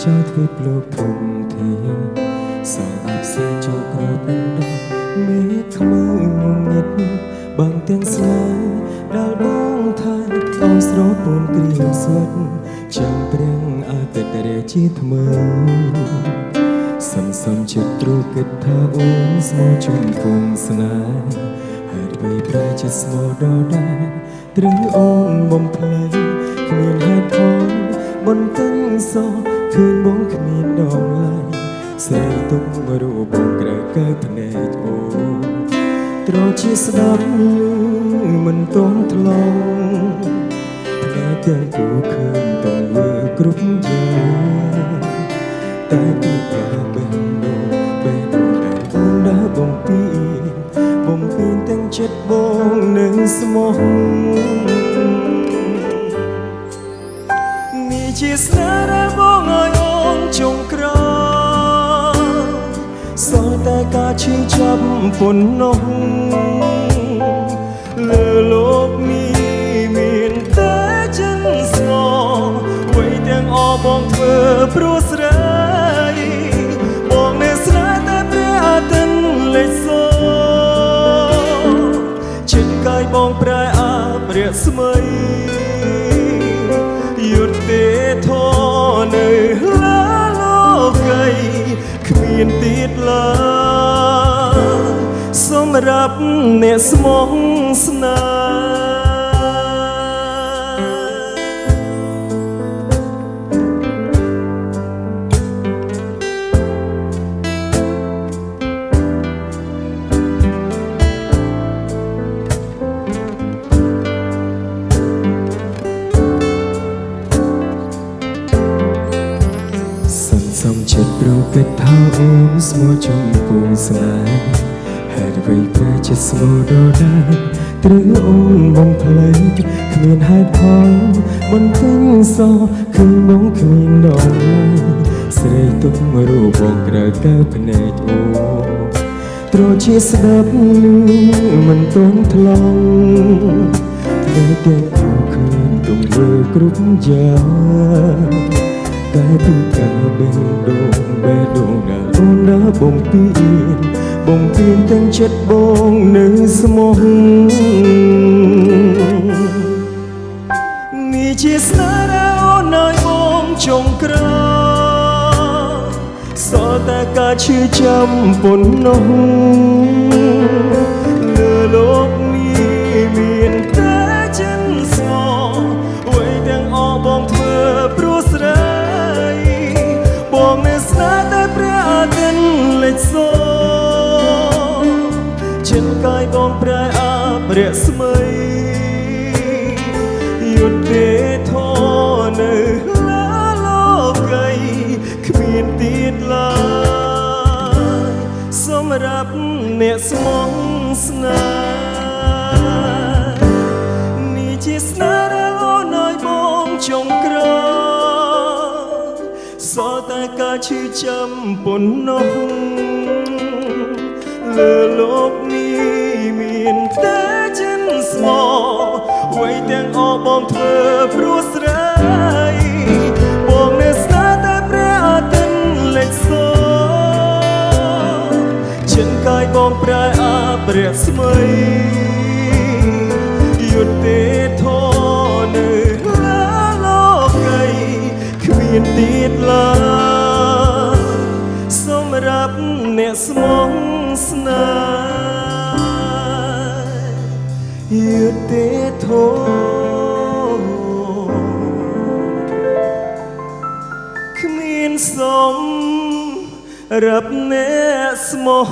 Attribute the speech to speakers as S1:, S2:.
S1: ចោលទ្វីបលោកធំធេងសងអាប់សែងចូលគ្របដណ្ដប់មេឃខ្មៅងងឹតបាំងទាំងស្នេហ៍ដែលបងថែឲ្យស្រពោនក្រៀមស្វិតចាំព្រាំងអាទិត្យរាជាថ្មីសន្សំចិត្តទ្រូគិតថាអូនស្មោះជុំពងស្នេហ៍ហេតុអ្វីប្រែចិត្តស្មោះដដែលត្រូវអូនបំភ្លៃគ្មានហេតុផលបន្ទិញសោះឃើញបងគ្មានតម្លៃស្រីទុំរូបបងក្រៅកៅភ្នែកអូនត្រូវជាស្ដាប់ឮមិនទាន់ថ្លង់ភ្នែកទាំងគូឃើញទង្វើគ្រប់យ៉ាងតែពីការបេះដូងបេះដូងដែលអូនដើរបំពេញបំពេញទាំងចិត្តបងនៅស្មោះនេះជាស្នេហ៍ដែលបងឲ្យអូនចុងក្រោយសល់តែការឈឺចាប់ប៉ុណ្ណោះលើលោកនេះមានតែចិនស្ងអ្វីទាំងអស់បងធ្វើព្រោះស្រីបងនៅស្នេហ៍តែព្រះអាទិត្យលេចសូចិត្តកាយបងប្រែអាបរស្មីយុត្តិធម៌នៅលើលោកីគ្មានទៀតឡើយសម្រាប់អ្នកស្មោះស្នេហ៍សន្សំចិត្តប្រគិតថាអូនស្មោះជុំពងស្នេហ៍ហេតុអ្វីប្រែចិត្តស្មោះដដែលត្រូវអូនបំភ្លៃគ្មានហេតុផលបន្ទិញសោះឃើញបងគ្មានតម្លៃស្រីទុំរូបបងក្រៅកៅភ្នែកអូនត្រូវជាស្ដាប់ឮមិនទាន់ថ្លង់ភ្នែកទាំងគូឃើញទង្វើគ្រប់យ៉ាងតែពីការបេះដូងបេះដូងដែលអូនដើរបំពេញបំពេញទាំងចិត្តបងនៅស្មោះនេះជាស្នេហ៍ដែលអូនឲ្យបងចុងក្រោយសល់តែការឈឺចាំប៉ុណ្ណោះលើលោកនេះមានតែចិនស្ងអ្វីទាំងអស់បងធ្វើព្រោះស្រីបងនៅស្នេហ៍តែព្រះអាទិត្យលេចសូចិត្តកាយបងប្រែអាបរស្មីយុត្តិធម៌នៅលើលោកីគ្មានទៀតឡើយសម្រាប់អ្នកស្មោះស្នេហ៍នេះជាស្នេហ៍ដែលអូនឲ្យបងចុងក្រោយសល់តែការឈឺចាំប៉ុណ្ណោះលើលោកនេះមានតែចិនស្មោះអ្វីទាំងអស់បងធ្វើព្រោះស្រីបងនៅស្នេហ៍តែព្រះអាទិត្យលេចសូចិនកាយបងប្រែអាបរស្មីយុត្តិធម៌នៅលើលោកីគ្មានទៀតឡើយសម្រាប់អ្នកស្មោះស្នេហ៍យុត្តិធម៌គ្មានសម្រាប់អ្នកស្មោះ